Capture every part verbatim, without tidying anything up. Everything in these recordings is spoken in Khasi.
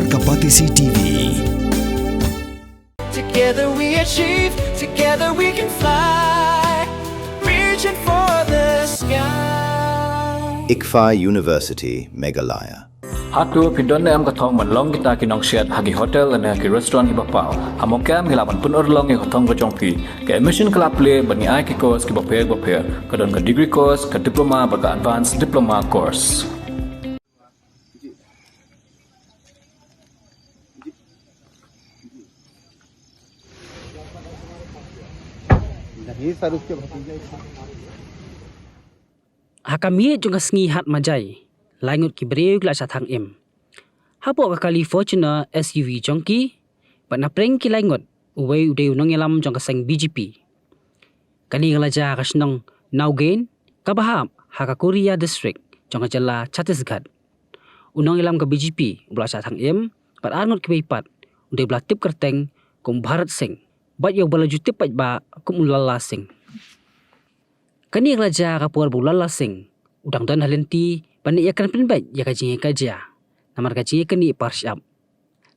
Ka Batesi T V. Together we achieve, together we can fly, reaching for the sky. ICFAI University, Meghalaya. Hato phi don ne em ka thong ban long kita ki nongshet ha ki hotel ne ki restaurant kiba paw? Ha Mawkyrwat ngi lah ban pynurlong ïa ka thong ka jong phi. Ka admission ka la plie bad ngi ai ki course kiba pher ba pher. Ka don ka degree course, ka diploma bad ka advanced diploma course. Ha ka miet jong ka sngi Hatmajai, lai ngut ki briew ki la shah thang im hapoh ka kali Fortuner S U V jong ki, bad na pdeng ki lai ngut, uwei u dei u nongïalam jong ka seng B J P. Kane ka la jia ha ka shnong Nagaon, kaba hap ha ka Koria District jong ka jylla Chhattisgarh. U nongïalam ka B J P uba la shah thang im bad ar ngut kiwei pat, u dei uba la tip kyrteng kum u Bharat Singh, bad ïa uba la ju tip paidbah kum u Lalla Singh. Kane ka la jia ka por ba u Lalla Singh u dang don ha lynti ban ïakren pynbeit ïa ka jingïakajia, namar ka jingïaknieh par shyiap.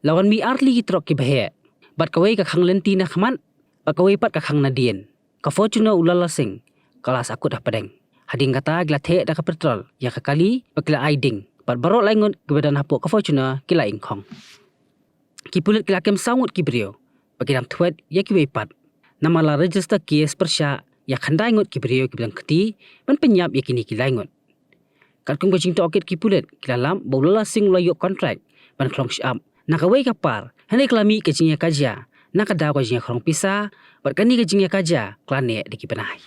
La wan mih ar tylli ki trok kiba heh, bad kawei ka khang lynti na khmat, bad kawei pat ka khang nadien. Ka Fortuner u Lalla Singh ka la sahkut hapdeng. Hadien kata ki la theh da ka petrol ïa ka kali bad ki la ai ding, bad baroh lai ngut kiba don hapoh ka Fortuner ki la ingkhong. Ki pulit ki la kem saw ngut ki briew bad ki dang thwet ïa kiwei pat, namar la register case pyrshah ïa khyndai ngut ki briew kiba dang kti ban pynïap ïa kine ki lai ngut. Katkum ka jingtohkit ki pulit ki la lap ba u Lalla Singh u la ïoh kontrak ban khlong shyiap na kawei ka par, hynrei ka la mih ka jingïakajia na ka daw ka jingïakhrong pisa, bad kane ka jingïakajia ka la neh da ki bnai.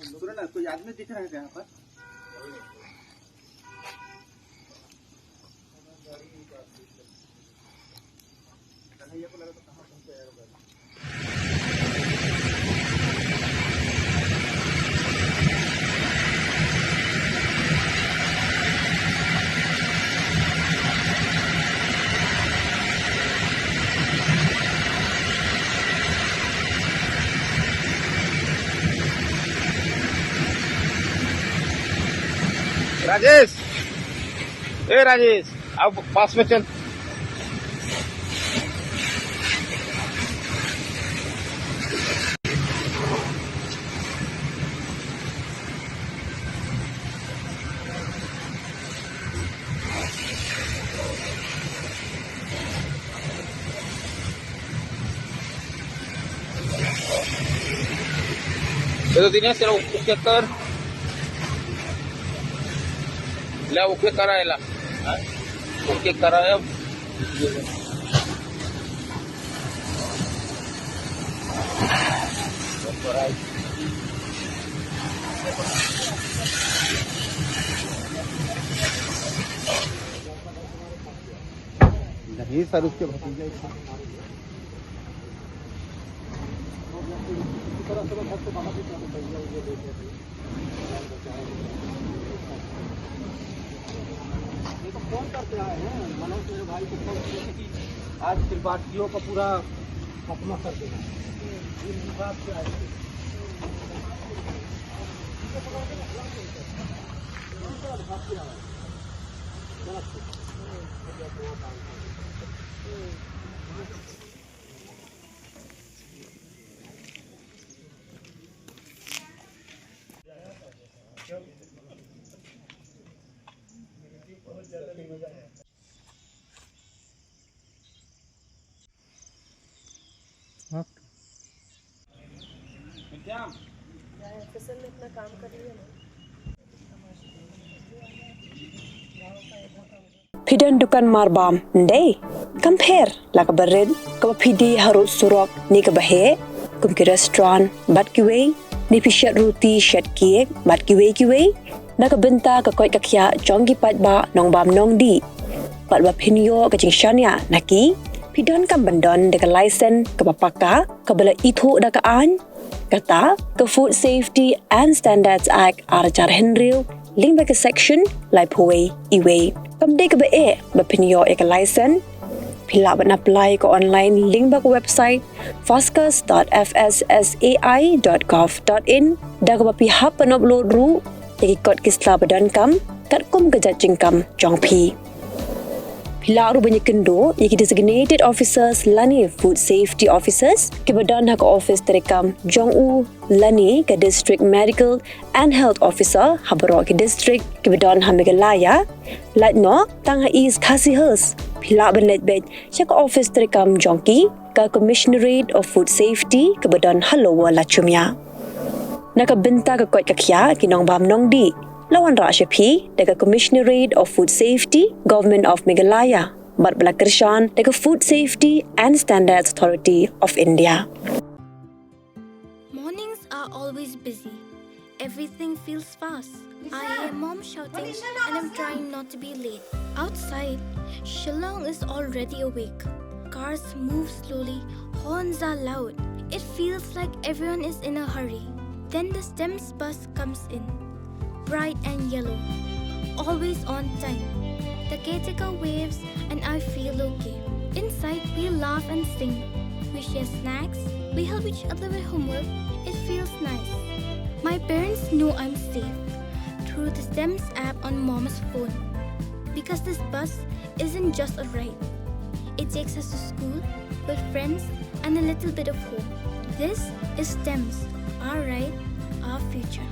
सुनो ना, कोई आदमी दिख रहा है क्या यहाँ पर? राजेश, ए राजेश, आओ पास में चल। चलो दिनेश, चलो ओके कर। ला ओके करायला। हाँ? ओके कराया। नहीं सर, उसके भतीजे ये तो फोन करके आए हैं, मनोज मेरे भाई को फोन किए थे कि आज त्रिपाठियों का पूरा खात्मा कर देना। ये हिसाब से आए थे। Phi don dukan marbam, ym dei? Kam pher la kaba rit, kaba phi die harud surok ne kaba heh, kum ki restaurant bad kiwei, ne phi shet ruti, shet cake bad kiwei kiwei, na ka bynta ka koit ka khiah jong ki paidbah nongbam nongdih. Bad ba phin ïoh ka jingshaniah na ki, phi donkam ban don da ka license kaba paka, kaba la ithuh da ka aiñ. Kata ka Food Safety and Standards Act ar hajar hynriew, lyngba ka section laiphew wei E wei. Kam dei kaba eh ba phin ïoh ïa ka license, phi lah ban apply ka online lyngba ka website foscas.fssai.gov.in, da kaba phi hap ban upload ruh ïa ki kot ki sla ba donkam katkum ka jait jingkam jong phi. Phi lah ruh ban ïakynduh ïa ki designated officers lane food safety officers kiba don ha ka office treikam jong u lane ka district medical and health officer ha baroh ki district kiba don ha Meghalaya. Lait noh tang ha East Khasi Hills, phi lah ban leit beit sha ka office treikam jong ki, ka Commissionerate of Food Safety kaba don ha Lower Lachumia. Na ka bynta ka koit ka khiah ki nongbam nongdih, la wanrah sha phi da ka Commissionerate of Food Safety, Government of Meghalaya, bad ba la kyrshan da ka Food Safety and Standards Authority of India. Mornings are always busy. Everything feels fast. I hear mom shouting and I'm trying not to be late. Outside, Shillong is already awake. Cars move slowly, horns are loud. It feels like everyone is in a hurry. Then the STEMS bus comes in. Bright and yellow. Always on time. The caretaker waves and I feel okay. Inside, we laugh and sing. We share snacks. We help each other with homework. It feels nice. My parents know I'm safe through the STEMS app on mom's phone. Because this bus isn't just a ride, it takes us to school, with friends, and a little bit of home. This is STEMS, our ride, our future.